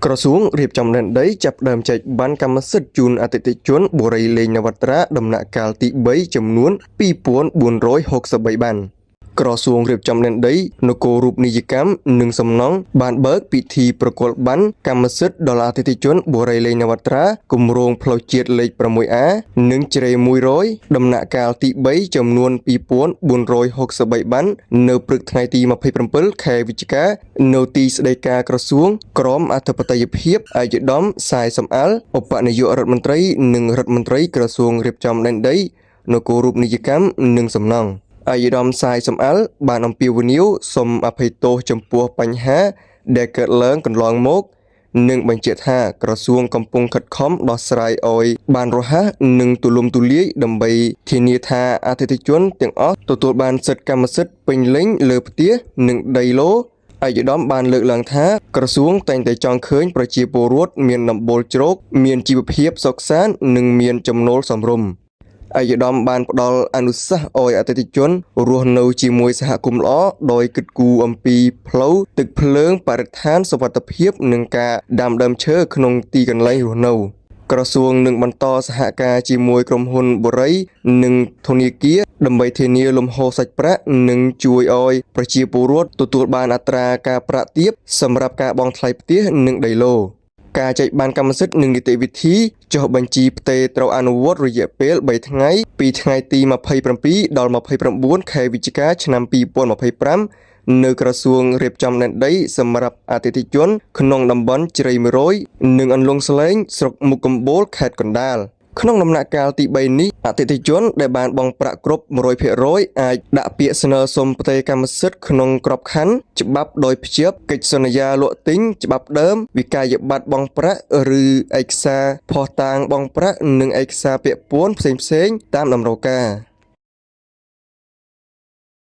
ក្រសួងរៀបចំដែនដីចាប់ផ្ដើមចែកប័ណ្ណកម្មសិទ្ធិជូនអតិថិជនបុរីឡេងនវត្រាដំណាក់កាលទី3ចំនួន2463ប័ណ្ណក្រសួងរៀបចំដែនដីនគររូបនីយកម្មនិងសំណង់បានបើកពិធីប្រគល់ប័ណ្ណកម្មសិទ្ធិដល់អតិថិជនបុរីឡេងនវត្រាគម្រោងផ្លូវជាតិលេខ 6A និងជ្រេ100ដំណាក់កាលទី3ចំនួន2463ប័ណ្ណនៅព្រឹកថ្ងៃទី27ខែវិច្ឆិកានៅទីស្តីការក្រសួងក្រមអធិបតេយ្យភាពឯកឧត្តមសាយសំអាល់ឧបនាយករដ្ឋមន្ត្រីនិងរដ្ឋមន្ត្រីក្រសួងរៀបចំដែនដីនគររូបនីយកម្មនិងសំណង់ឯកឧត្តមសាយសំអាល់បានអំពាវនាវសូមអភ័យទោសចំពោះបញ្ហាដែលកើតឡើងកន្លងមក និងបញ្ជាក់ថាក្រសួងកំពុងខិតខំដោះស្រាយឲ្យបានរហ័សនិងទូលំទូលាយដើម្បីធានាថាអតិថិជនទាំងអស់ទទួលបានសិទ្ធិកម្មសិទ្ធិពេញលេញលើផ្ទះនិងដីឡូឯកឧត្តមបានលើកឡើងថាក្រសួងតែងតែចង់ឃើញប្រជាពលរដ្ឋមានដំបូលជ្រកមានជីវភាពសុខសាន្តនិងមានចំណូលសមរម្យ ឯកឧត្តមបានផ្ដល់អនុសាសន៍ឲ្យអតិថិជនរស់នៅជាមួយសហគមន៍ល្អដោយគិតគូរអំពីផ្លូវទឹកភ្លើងបរិស្ថានសុវត្ថិភាពនិងការដាំដើមឈើក្នុងទីកន្លែងរស់នៅក្រសួងនឹងបន្តសហការជាមួយក្រុមហ៊ុនបុរីនិងធនាគារដើម្បីធានាលំហូរសាច់ប្រាក់និងជួយឲ្យប្រជាពលរដ្ឋទទួលបានអត្រាការប្រាក់ទាបសម្រាប់ការបង់ថ្លៃផ្ទះនិងដីឡូ ការចែកបានកម្មសិទ្ធិនិងនីតិវិធីចុះបញ្ជីផ្ទេរត្រូវអនុវត្តរយៈពេល3ថ្ងៃពីថ្ងៃទី27ដល់29ខែវិច្ឆិកាឆ្នាំ2025នៅក្រសួងរៀបចំដែនដីសម្រាប់អតិថិជនក្នុងតំបន់ជ្រៃ100និងអន្លង់ស្លែងស្រុកមុខកំបូលខេត្តកណ្ដាលក្នុងដំណាក់កាលទី3នេះអតិថិជនដែលបានបង់ប្រាក់គ្រប់100%អាចដាក់ពាក្យស្នើសុំផ្ទេរកម្មសិទ្ធិក្នុងក្របខ័ណ្ឌច្បាប់ដោយភ្ជាប់កិច្ចសន្យាលក់ទិញច្បាប់ដើមវិក័យប័ត្របង់ប្រាក់ឬឯកសារភស្តុតាងបង់ប្រាក់និងឯកសារពាក់ព័ន្ធផ្សេងៗតាមតម្រូវការ។